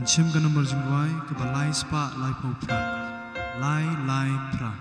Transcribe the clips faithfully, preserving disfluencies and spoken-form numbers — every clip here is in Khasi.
Ngi shim ka number jingrwai kaba lai spah lai phew phra. Lai lai phra.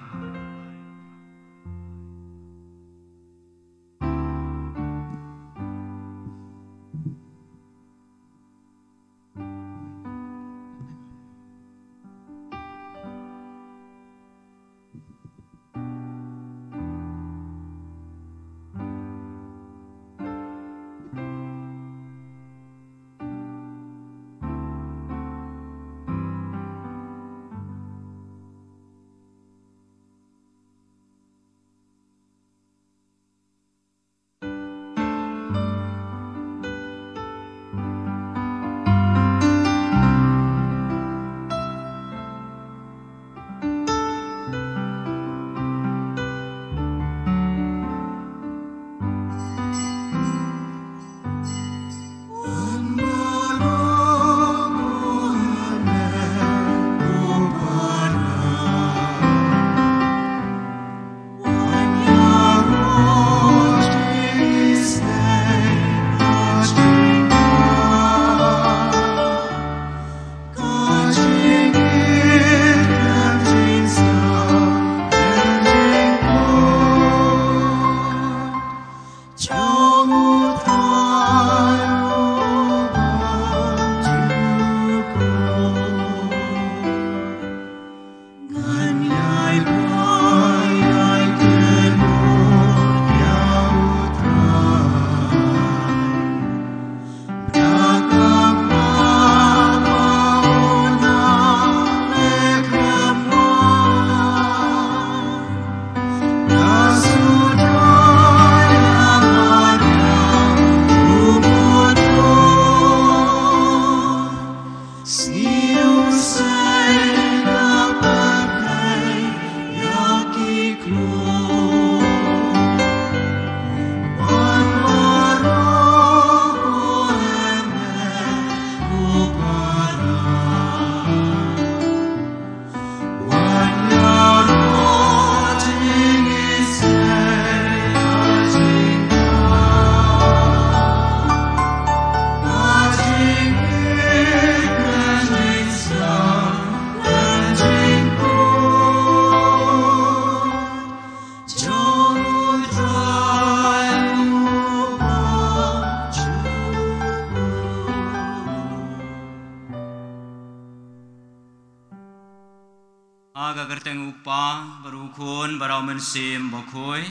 Ha ka kyrteng u Kpa, bad u Khun, bad u Mynsiem Bakhuid.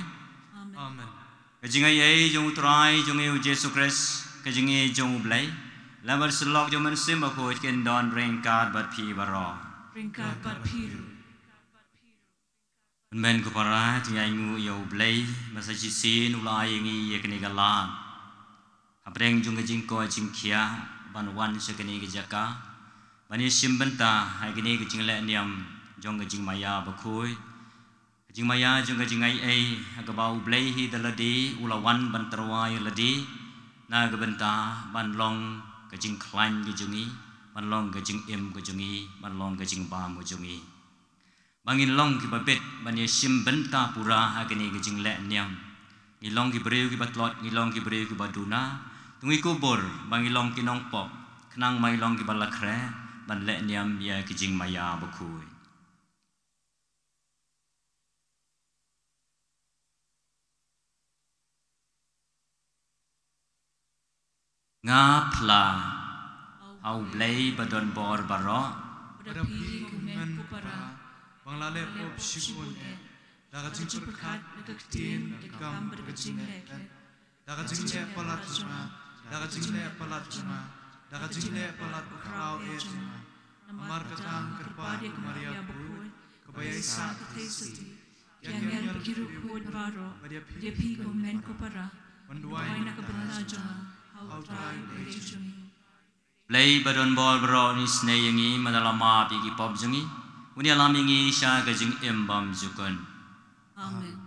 Amen. Ka jingaiei jong u Trai jong ngi u Jisu Khrist, ka jingaiei jong u Blei, lem bad syllok jong u Mynsiem Bakhuid kin don ryngkat bad phi baroh. Ryngkat bad phi ruh. Khublei ko para, to ïainguh ïa u Blei, ba sa shisien u la ai ïa ngi ïa kane ka lad hapdeng jong ka jingkoit jingkhiah ban wan sha kane ka jaka ban ïashim bynta ha kane ka jingleh niam jong ka jingmaïa bakhuid, ka jingmaïa jong ka jingaiei, ha kaba u Blei hi da lade u la wan ban tyrwa ïa lade na ka bynta ban long ka jingkhlaiñ ka jong ngi, ban long ka jingim ka jong ngi, ban long ka jingbam ka jong ngi. Ba ngin long kiba bit ban ïashim bynta pura ha kane ka jingleh niam. Ngi long ki briew kiba tlot, ngi long ki briew kiba duna. To ngi kubur ba ngi long ki nongpop, khnang ba ngi long kiba la khreh ban leh niam ïa ki jingmaïa bakhuid. Nga phla ha u Blei ba don bor baroh, ba da phi ko hynmen ko para, ba nga la leh pop shibun eh, da ka jingpyrkhat, da ka ktien, da ka kam, da ka jingleh klet, da ka jingleh palat jong nga, da ka jingleh palat jong nga, da ka jingleh palat u khraw eh jong nga. Namar kata nga kyrpad ïa ka Maria bakhuid, kaba ïaisah ka thei sati, ïa ngi bad ki riewkhuid baroh, bad ïa phi ko hynmen ko para, ban duwai na ka bynta jong nga ha u Trai Blei jong ngi. Blei ba don bor baroh un isynei ïa ngi, bad un ïalam ïa ki pop jong ngi, un ïalam ïa ngi sha ka jingim bymjukut. Amen.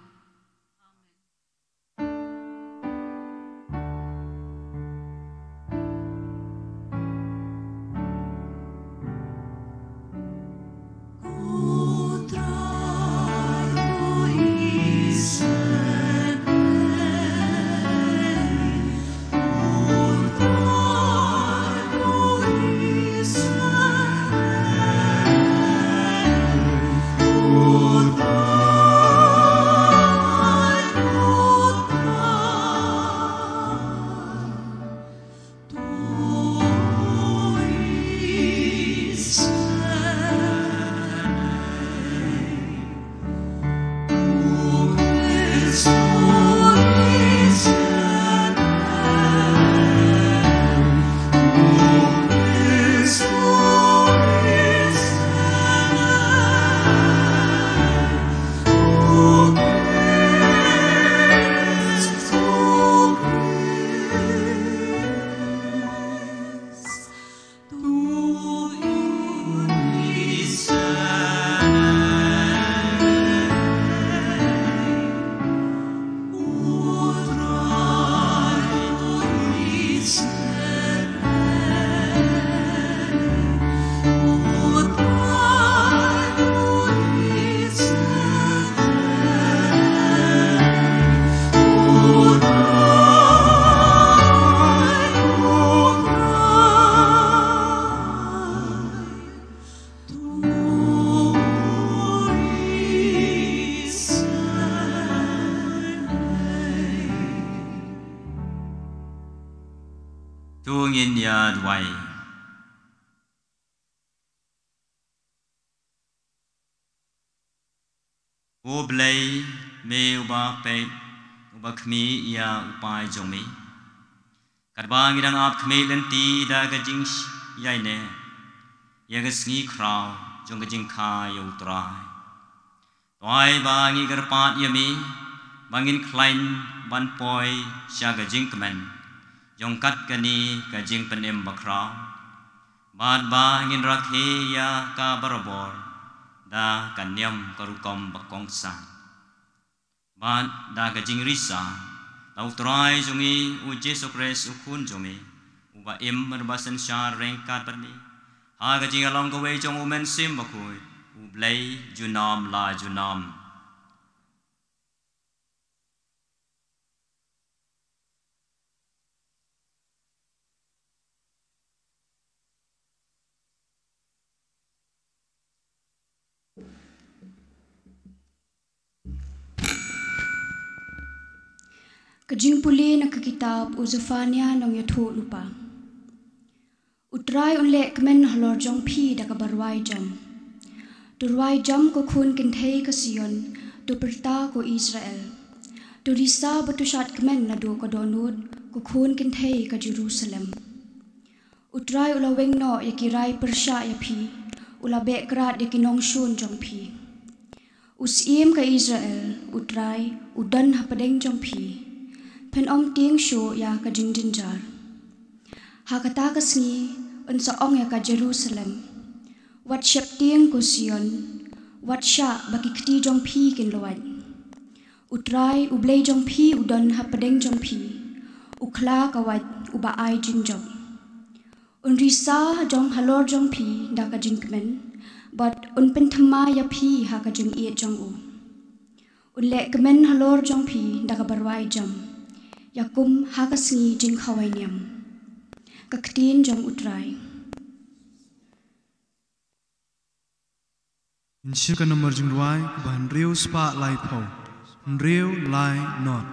Ngin ïa duwai. Ko Blei, me uba peit, uba khmih ïa u paid jong me. Katba ngi dang ap khmih lynti da ka jingïaineh ïa ka sngi khraw jong ka jingkha ïa U Trai. To ai ba ngi kyrpad ïa me ba ngin khlaiñ ban poi sha ka jingkmen jong kat kane ka jingpynim bakhraw. Bad ba ngin rakhe ïa ka barabor da ka niam ka rukom bakongsan. Bad da ka jingrisa da U Trai jong ngi U Jisu Khrist U Khun jong me, uba im bad ba synshar ryngkat bad me ha ka jingïalong kawei jong U Mynsiem Bakhuid, U Blei junom la junom. Ka jingpule na ka kitab u Zephaniah nongïathuhlypa. U Trai un leh kmen halor jong phi da kaba rwai jam. To rwai jam ko khun kynthei ka Sion, to pyrta ko Israel. To risa bad to shad kmen naduh ka dohnud ko khun kynthei ka Jerusalem. U Trai u la weng noh ïa ki rai pyrshah ïa phi, u la beh krad ïa ki nongshun jong phi. U Syiem ka Israel, U Trai, u don hapdeng jong phi. Phin ym tieng shuh ïa ka jingjynjar. Ha kata ka sngi un sa ong ïa ka Jerusalem: Wat sheptieng ko Sion, wat shah ba ki kti jong phi kin lwait. U Trai U Blei jong phi u don hapdeng jong phi, u khla ka wait uba ai jingjop. Un risa jong halor jong phi da ka jingkmen, bad un pynthymmai ïa phi ha ka jingïeit jong u. Un leh kmen halor jong phi da kaba rwai jam, ïa kum ha ka sngi jingkhawai niam. Ka ktien jong U Trai. Ngin shim ka nambar jingrwai kaba hynriew spah laiphew, hynriew lai nod.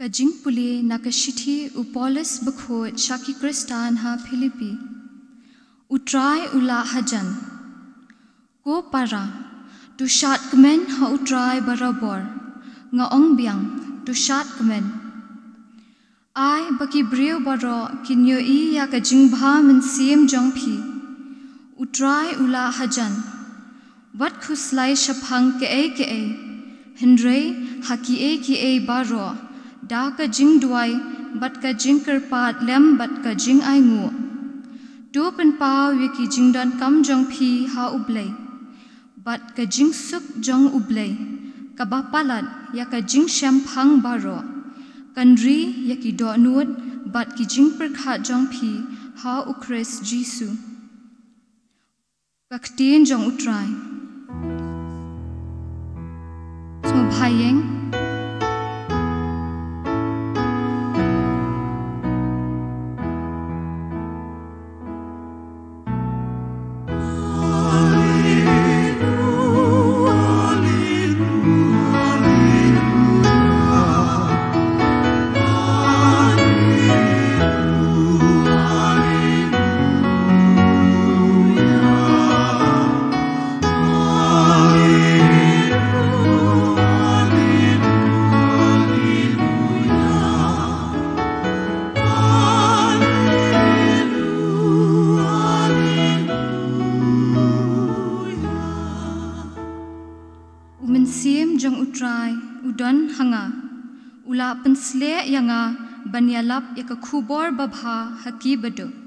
Ka jingpule na ka shithi u Paulus bakhuid sha ki Khristan ha Philippi. U Trai u la hajan. Ko para, to shad kmen ha u Trai barabor. Nga ong biang, to shad kmen. Ai ba ki briew baroh kin ïohi ïa ka jingbha mynsiem jong phi. U Trai u la hajan. Wat khuslai shaphang kaei kaei. Hynrei ha kiei kiei baroh, da ka jingduwai bad ka jingkyrpad lem bad ka jingainguh, to pynpaw ïa ki jingdonkam jong phi ha U Blei. Bad ka jingsuk jong U Blei, kaba palat ïa ka jingshemphang baroh, kan ri ïa ki dohnud bad ki jingpyrkhat jong phi ha U Khrist Jisu. Ka ktien jong U Trai. Sngewbha ïeng. U Mynsiem jong U Trai u don ha nga, u la pynsleh ïa nga ban ïalap ïa ka khubor babha ha ki baduk.